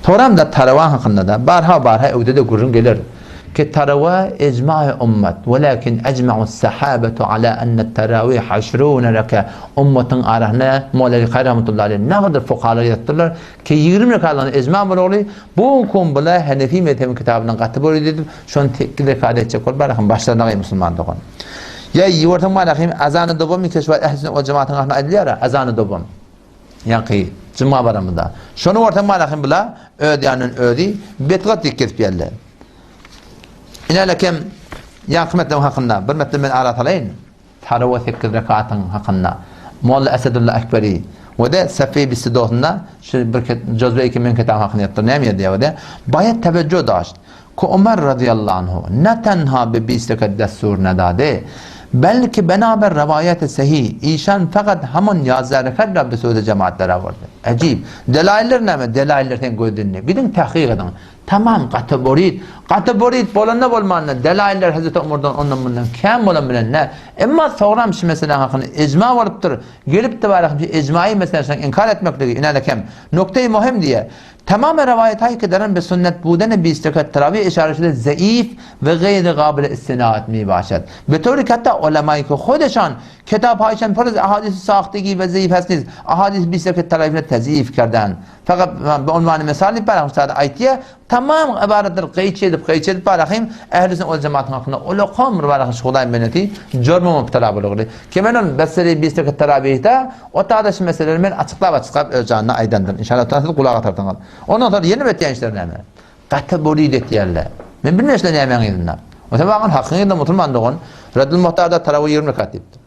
Soramda tarawa hakynda-da barha-barha öwde-de gürrüň geler. Ki tarawa ejma'i ummat, welakin ejma'us sahabetu ala enne terawih aşrune reke ummatyň arasynda Molla Rikaý rahmetullahi aleyh nägadyr fukahalar ýazypdyrlar ki 20 rekatlygyna ejma bolagly bu hukum bula Henefi mezhebiň kitabyndan gaty boly diýip şony 8 rekat etjek bolup barahym başlarynda musulman dogan. Ýa ýortaň barahym azany dowam keşwat ehli sünnet wal jematyň arasynda aýdylýar azany dowam. Ýaňky juma baramyzda. Şony görseň malahym bula öz ýanyndan özi betgat diýip kesip ýerler. Inälekem ýaňky metlebiň hakynda bir metlep men ara salaýyn. Tarawa sekiz rekatyň hakynda. Molla Esedulla Ekberi we de Safi Bistidosynda şu bir jozbe iki men kitab hakynda ýazypdyr. Näme ýazýar we de Baýat tewejjuh daşt. Ki Omar razyýallahu anhu ne tenha bi bisteke dessur nedade, belki bena ber rewaýeti sehih, işan fakat hamun ýazda rekat ra bi söze jemaat derawardy. Ejip. Delailler näme? Delailler seň gözünde. Gidiň tahkyk ediň. Tamam gaty borit. Gaty borit bolanda bolmanda delailler Hezreti Omardan ondan mundan kän bolan bilen nä. Emma soňram şu meseläň hakynda ejma bolupdyr. Gelipdi barahym şu ejmaýy meselesini inkar etmekligi inäde kem. Nokteýi möhüm diýýär. Tamamy rowaýathaý ki deren bi sünnet budeni bistrekat terawih işare şude zeif we geýri gabyly istinaat mi başad. Be towri ki hatta ulemaý ki hudeşan kitaphaýşan pur az ahadisi sahtegi we zeif hast niz ahadisi bistrekat terawihine tezif kerden. Fakat be unwany mysal diýip barahym sada aýtýar. Tamam ybaratdyr gyýç edip gyýç edip barahym ähli sünnet wal jematyň hakynda ulakam bir barahym şuhulaý meneti jurma mubtala bolugly. Ki men ol beseri bistrekat terawihde O taýda şu meseleleri men açyklap-açyklap öz janyna aýdandyryn. Inşallah taala siz gulak atarsyňyz. Ondan soň ýene bir etýän işleri näme? Gaty burid etýärler. Men bilmeýän şular nämäň yzynda. O sen bagan hakyň yzynda musulman dogan. Reddül Muhtarda tarawy 20 rekat diýipdir.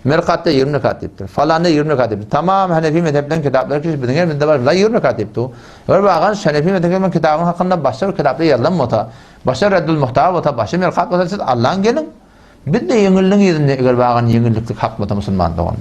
Merkatda 20 rekat diýipdir. Falanda 20 rekat diýipdir. Tamam Hanefi mezheplerin kitaplary ki biziň elimizde bar. Bular 20 rekat diýipdir. Bir bagan Hanefi mezhebiniň kitabynyň hakynda başga bir kitapda ýazylan bolsa, başga Reddül Muhtar bolsa, başga Merkat bolsa siz Allaň geliň. Biz-de ýeňilligiň yzynda eger bagan ýeňilliklik hak bolsa musulman dogan.